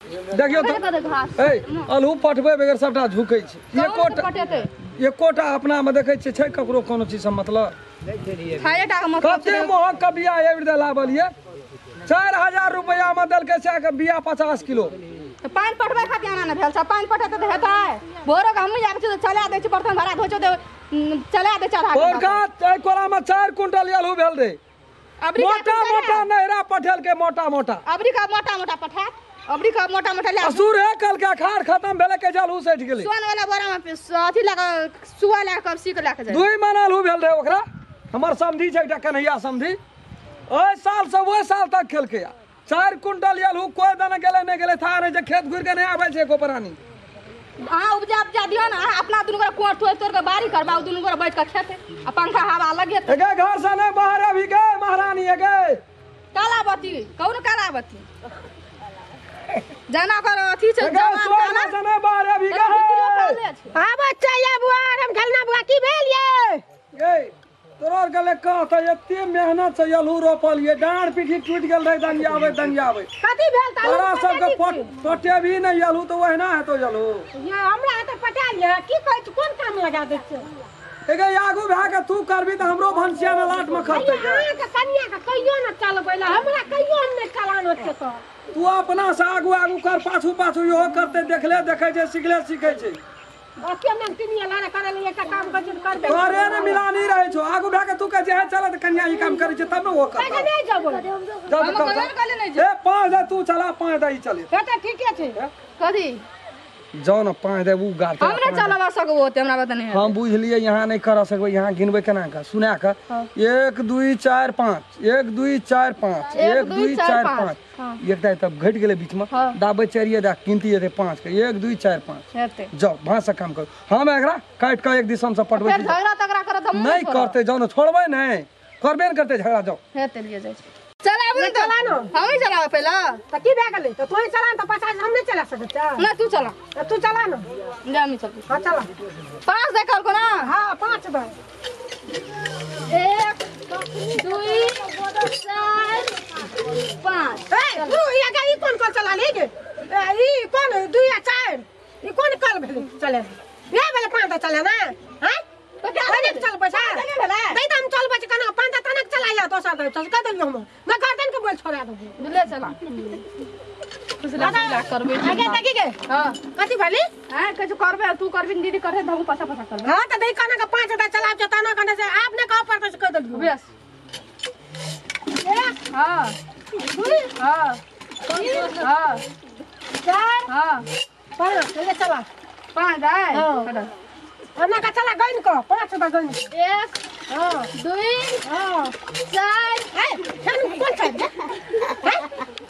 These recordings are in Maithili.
देखियौ तऽ ए अल्हू पटबै बगैर सबटा झुकै छै। एकोटा एकोटा अपना में देखै छियै छै ककरो कोनो चीज से मतलब कते महग के बिया आबि दे लाबल ये 4000 रुपया में देलकै से के बिया 50 किलो। पानि पटबै खातिर आना नहि भेल छै, पानि पटेतै तऽ हेतै। भोरो के हमहूँ आबै छी तऽ चला दै छी, बर्तन भाड़ा धोइ छै तऽ चला दै छै। पोरका एहि कोरा में 4 क्विंटल अल्हू भेल रहे। मोटा मोटा नहरा पठेल के मोटा मोटा अबरी का मोटा मोटा पठा अबरी का मोटा मोटा ले असुर है कल के अखाड़ खत्म भेले के जल सट गेलै। सोन वाला बोरा में अथी लगा सुआ लगा कब सीक लगा जाय दुई मन आलू भेल रहे ओकरा। हमर समधी छै एकटा कन्हैया समधी, ओइ साल से ओइ साल तक खेलकै। 4 क्विंटल आलू कोइ दने गेलै नहि गेलै था नहि जे खेत घुरि के नहि आबै छै एको प्राणी। अहाँ उपजा उपजा दियौ ने, अहाँ अपना दुनू गोरा कोर तोड़ि तोड़ि के बाड़ी करबाउ, दुनू गोरा बैठ के खेतै आ पंखा हवा लगेतै। एगे घर से नहि बाहर अभी गे महारानी, एगे कालावती कहू ने कालावती जाना ओकर अथी छै जवान काला से नहि बाहर अभी गे। हां बच्चा ये बुआ आराम खेलना बुआ की भेल ये गे तोरा गले कह त एते मेहनत से अल्हू रोपल ये डाँड़ पीठी टूटि गेल रहे दंगियाबै दंगियाबै कथी भेल त तोरा सबके पटेबही नहि अल्हू तऽ ओहिना हेतौ अल्हू। ये हमरा तऽ पटा लिअ की कहै छी कोन काम लगा दै छै। एगे आगू भए के तू करबी तऽ हमरो भनसिया मे लाट मे खसतै। अहाँके कनिया के कहियो न चलबै ला हमरा कहियो नहि चलाना छै। तऽ तू अपना से आगू आगू कर पाछू पाछू इहो करते देखले देखै छै सिखले सिखै छै। करे ने मिलानी रहे छौ आगू भए के तू कहै छै हे चल तऽ कनिया ई काम करै छै तब ने ओ करतै। नहि जेबो ए 5 दे तू चला 5 दे ई चले तऽ ठीके छै। कथी जाओ ना 5 दे उ गाड़ते हम नहि चलाबा सकबो ओते हमरा पता नहि। हम बुझलियै यहाँ नहि कर सकबै, यहाँ गिनबै केना कऽ सुना कऽ 1 2 4 5 1 2 4 5 1 2 4 5 एकटा तब घटि गेलै बीचमे दाबै चारिये दए गिनती हेतै 5 के 1 2 4 5 हेतै। जाओ भाँस से काम करू, हम एकरा काटि कऽ एक दिसन से पटबै छी। झगड़ा तगड़ा करत हम नहि करतै, जाओ ने छोड़बै नहि करबे ने करतै झगड़ा। जाओ हेतै लिए जाइ छी चलाबू ने चला न हमही चलाबै पहिले तऽ की भए गेलै तऽ तोही चला न तऽ 50 हम नहि चला सकै छियै। नहि तू चला तू चला न जा हम चलबै। हां चला 5 दे कहलको ना। हां 5 दे 1 2 4 5। ए तू ई गे ई कोन कल चला ले गे ई कोन 2 आ 4 ई कोन कल भेलै चले ये भेलै 5 दे चले ना। हां तो क्या चलबै छै नहीं तऽ हम चलबै छै केना 5 दे तनक चलाइया दोसर दे चल कह देलियै हम ना गर्दन के बोल छोड़ा देबो। ले चला खुशला करबै आगे देखी गे। हां कथी भेली हां कछु करबै तू करबी दीदी करहे त हम पैसा पैसा करबै। हां तऽ दई कना के 5 दे चलाब छै तना कना से आप ने कह पड़तै से कह देलियै बस। हां 2 हां 3 हां 4 हां 5 ले चला 5 दे हां हमरा का चला गइन को 5 दे गइन 1 हां 2 हां 4 ए फेन कोन छै हैं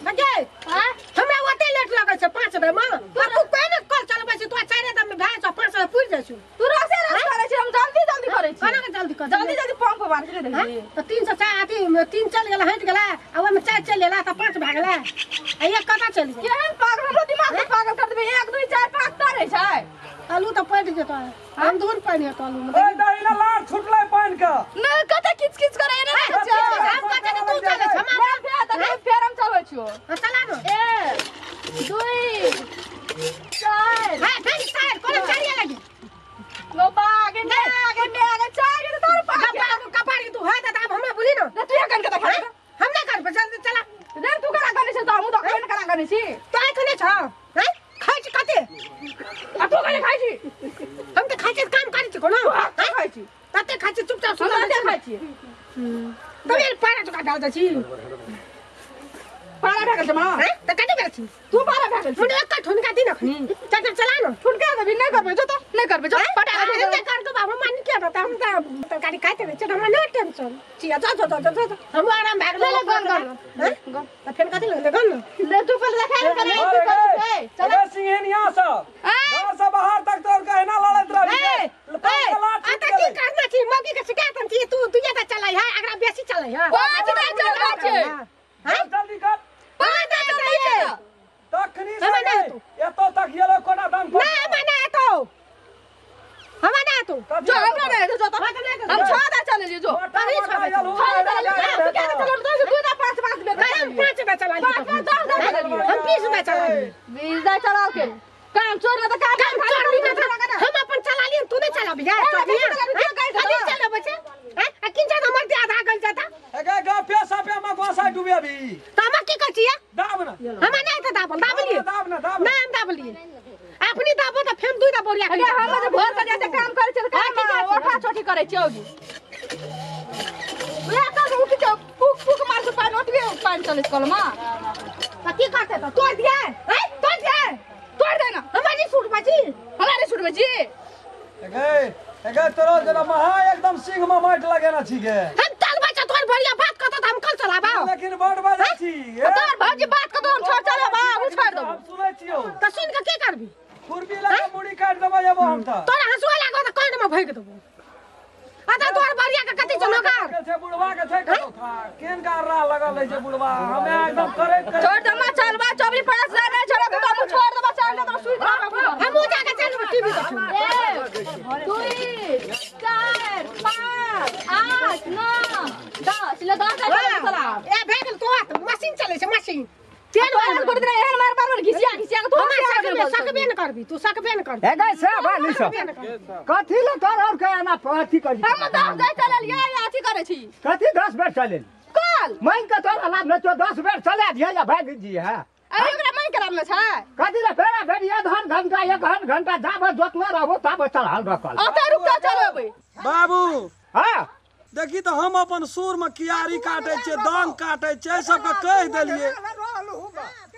बजे हां हमरा ओते लेट लगै छै 5 दे मां तू कोन कल चलबै छै तू 4 दे में भए 5 दे पुरि जाइ छै। तू रसे रस करै छै हम जल्दी जल्दी करै छी। केना के जल्दी कर जल्दी जल्दी पंप मार के देखी त 3 से 4 अथी 3 चल गेला हटि गेला आ ओय में 4 चल गेला त 5 भए गेला आ एक कता चल गेल। केहन पागल हमरो दिमाग के पागल कर देबे 1 2 4 5 त रहै छै आलू त पटि जेतै हम दूर पानि हेतौ आलू में। ए दहिना लार छुटलै पानि के नहि कते किच किच करे एना हम कहै छै तू चलै छ हम फेर फेर हम चलबै छियो। हां चला न 1 2 4 हां फेर 4 कोन चारिया लागि नो बागे ने आगे में आगे चार के तोर पाग कपार के तू है त आब हमरा बोली न तू कन के देखा हम नहि करबै जल्दी चला रे तू करा कने छ त हम त कने करा कने छी तो एखने छ हैं खाइ छी कते आ तू कने खाइ छी हम त खाइ छी काम करै छी कोनो खाइ छी तते खाइ छी चुपचाप सुन सुतल खाइ छी तब ये पारा चुका डाल दै छी पारा भए गेल छै मां हैं त कते भेल छी तू पारा भए गेल छी मुंडे एक ठुनका दिन अखनी चल चला न ठुनका देबी नहि करबै जो त नहि करबै जो पटा दे नहि कर के बाबू मान के रहता हम त तरकारी खाइते रहै छी हमरा नहि टेंशन छी जा जा जा जा हम आराम भए गेल ले गन गन गन त फेन कथि लगले गन ले तू पहिले देखा करे तू करे चल सिंहनिया सब घर से बाहर तक तोर के एना लड़ैत रहबी ए आ त की करना छी मौगी के शिकायत छी तू दुइया ता चलै है अगरा बेसी चलै है 5 दा चलबै छै हैं जल्दी कर 5 दा चलबै छै तखनी से एतो तक येलो कोना दाम नहीं हमरा नहीं एतो हमरा नहीं एतो हेतौ जो हमरा नै हेतौ जो त हम 6 दा चलेलियै जो कहीं 6 दा चलेलियै तू क्या चलल तो 2 दा 5 5 बेर हम 5 दा चला 5 5 10 दा चलेलियै हम 20 दा चला 20 दा चलाओ के काम चोर न त काम चोर हम अपन चला लियन तू नहीं चलाबी यार कथी चलाबै छै हैं आ किन जादा मर दे आधा गल जाता एगे गपे सपे में गोसा डूबेबी त हम की कहै छियै दाब न हम नहीं त दाबल दाबलिए दाब न दाब नहीं हम दाबलिए अपनी दाबो त फेम दुई दा बोरिया अरे हम जे भोर के जाते काम करै छै काम ओठा छोटी करै छै ओगी उया का उठ के फूक फूक मार के पानी ओटबे पानी चलै कलमा त की करते त तोड़ दिए हैं तोड़ दिए तोड़ दे ना हमारी सूट बाजी हमारे सूट बाजी एगे एगे तोरो जना महा एकदम सिंह में माट लगेना छी गे हम चल बच्चा तोर बढ़िया बात करत हम कल चलाबा लेकिन बड़ बाजै छी तोर भौजी बात करत हम छोड़ चलेबा उ छोड़ देबो हम सुनै छियो त सुन के की करबी खुरपी लगा मुड़ी काट देबो जेबो हम त तोरा हंसुआ लागो त कान में भइक देबो आ तोर बढ़िया के कथि छ नगार के छै बुढ़वा के छै कतो था केन का रा लगल है छै बुढ़वा हमे एकदम करैत करैत छोड़ दमा चलबा 24 50 नहीं छोड़ो त हम छोड़ देबो चल दे त सुइत रहबो हम जाके चलबो टीवी देखबो 1 2 4 5 8 9 10 ले 10 चला ए भए गेल तो मशीन चलै छै मशीन तेल मार कर दे एहन मार मार घिसिया घिसिया के तू सकबे न करबी तू सकबे न करबी ए गै से भाली सब कथि ल तोर और के एना अथी करी हम 10 दे चललियै अथी करै छी कथि 10 बेर चलेल कल मांग के तोरा लाभ न तो 10 बेर चला दिया या भाग जी है अरे ओकरा मांग के लाभ न छै कथि ल फेरा भेल आधा घंटा 1 घंटा जाब जोतना रहबो ताब चढ़ाल रखल ओतै रुक जा चलेबै बाबू हां देखी त हम अपन सुर में कियारी काटे छे दांग काटे छे सबके कह देलिए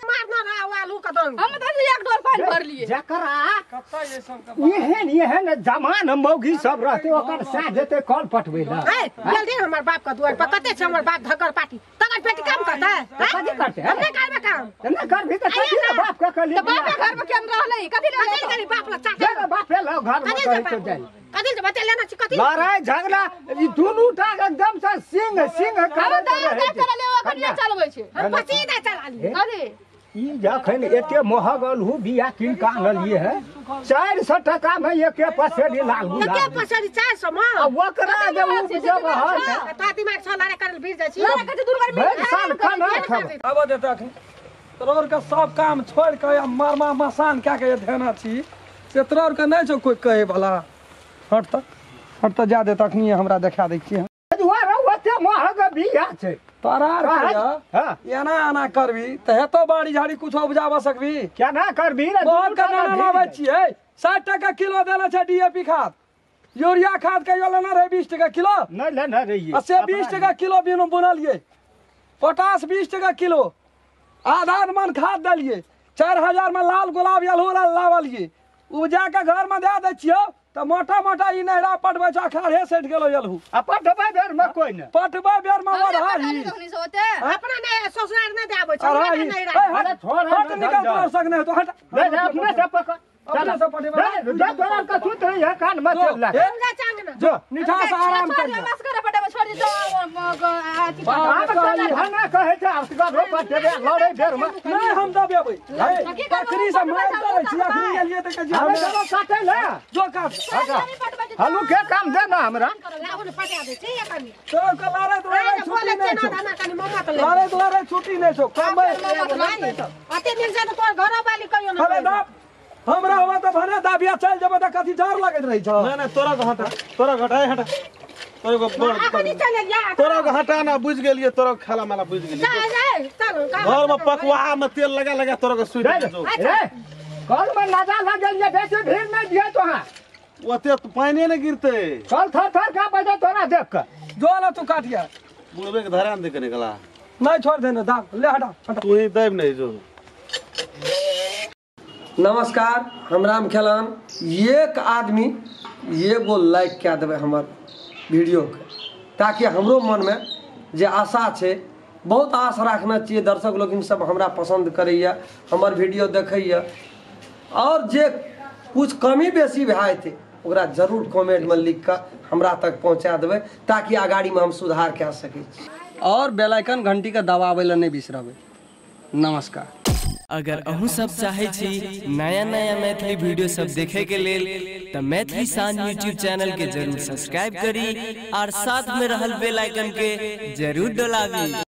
मारना रहा आलू का दांग हम त एक डोर पानी भर लिए जकरा कत्ता ये सब के एहन एहन जमान मौगी सब रहते ओकर साथ जेते कल पटबै ला ए जल्दी हमर बाप का दुआर पर कते छै हमर बाप धकर पाटी तकर पेट काम करता है कथि करते हम नहीं करबे काम नहीं करबी त कथि रे बाप के कहली त बाप के घर में केन रहलै कथि ले कथि करी बाप ला चाटे जे बाप ले घर में कहै तो जाई कथि से बते लेना छी कथि लड़ाई झगड़ा ई दुनू टा एकदम से सिंह सिंह करत रहे चलले ओखन ये चलबै छै हम पची दे चला ली कथि ई जखन एते महग अलहू बिया किन का आनलिए है 400 टका में एक पसेरी लाल गुलाब एक पसेरी 400 में आ ओकरा जे उपजब है त दिमाग छ लड़ाई करल भीड़ जाइ छी लड़ाई करते दूर कर भरि साल खाना खेब आब देता अखन तोर के सब काम छोड़ के मरमा मसान क्या के धेना छी से तोर के नहीं छौ कोई कहे वाला हट त जा दे तखनी हमरा देखा दै छी ओते महग बिया छै तोरा आर के एना एना करबी त हेतो बाड़ी झाड़ी कुछ उपजाब सकबी केना करबी रे बहुत केना लाबै छियै 60 टका किलो देला छै डीएपी खाद यूरिया खाद कहियो लेना रहे 20 टका किलो नहीं लेना रहिए आ से 20 टका किलो बिनु बुनलियै पोटास 20 टका किलो आधा मन खाद देलियै 4000 में लाल गुलाब अल्हुआ लावलियै उपजा के घर में दे दै छियौ त मोटा मोटा ई नहरा पटबै छ अखाड़े सटि गेलो अलहू आ पटबै बेर में कोई न पटबै बेर में अढ़ाई अपना नहीं ससुराल नहीं देबै छै अरे छोड़ हट निकल तोरा संग नहीं तो हट ले ले अपने से पकड़ अपने से पटेबा ले तोरा कछु तो है कान में चल ला जा चांग ना जो निठा से आराम कर बस कर पटेबा छोड़ दे तो अथी आब खाना कहै छै असगर पटेबे लड़ै बेर में नहीं हम दबेबै बकरी से मार करै छी अखनी गेलियै त के हम काटै ले जो काट हलू के काम दे ना हमरा लागू ने पटा दे छी कनी तो के लड़ै तो लड़ै छुट्टी नहीं छौ कनी मम्मा त लड़ै तो लड़ै छुट्टी नहीं छौ कम अते मिल जाय त तोर घर वाली कहियो ना अरे दाप हमरा हुआ त भने दाबिया चल जेबै त कथि डर लगैत रहै छौ नहीं नहीं तोरा के हटा तोरा के हटा हटा तोरा के बड़ अखनी चल जा तोरा के हटा ना बुझ गेलियै तोरा के खाला माला बुझ गेलियै जा जा चल घर में पकवा में तेल लगा लगा तोरा के सुइत जो ए कल में नजा लगल जे बेसी भीड़ नहीं दिए तोहा ओते तो पानी ने गिरते कल थर थर का बजे तोरा देख के जो ना तू काटिया बुढ़बे के धरान दे के निकला नहीं छोड़ देना दाब ले हटा हटा तू ही देब नहीं जो। नमस्कार, हम राम खेलान। एक आदमी एगो लाइक कए देबै हमर वीडियोके, ताकि हमरो मनमे जे आशा छै, बहुत आश राखने छियै, दर्शक लोकिन सब हमरा पसंद करैया, हमर वीडियो देखैया, और जे कुछ कमी बेसी भए जेतै ओकरा जरूर कमेंटमे लिख कऽ हमरा तक पहुँचा देबै, ताकि अगाड़ीमे हम सुधार कए सकै छी। और बेल आइकन घंटीके दबाबै लए नहि बिसरबै। नमस्कार। अगर अहूँ सब चाहे छी नया नया मैथिली वीडियो सब देखे के लेल त मैथिली शान यूट्यूब चैनल के जरूर सब्सक्राइब करी और साथ में रहल बेल आइकन के जरूर दबावी।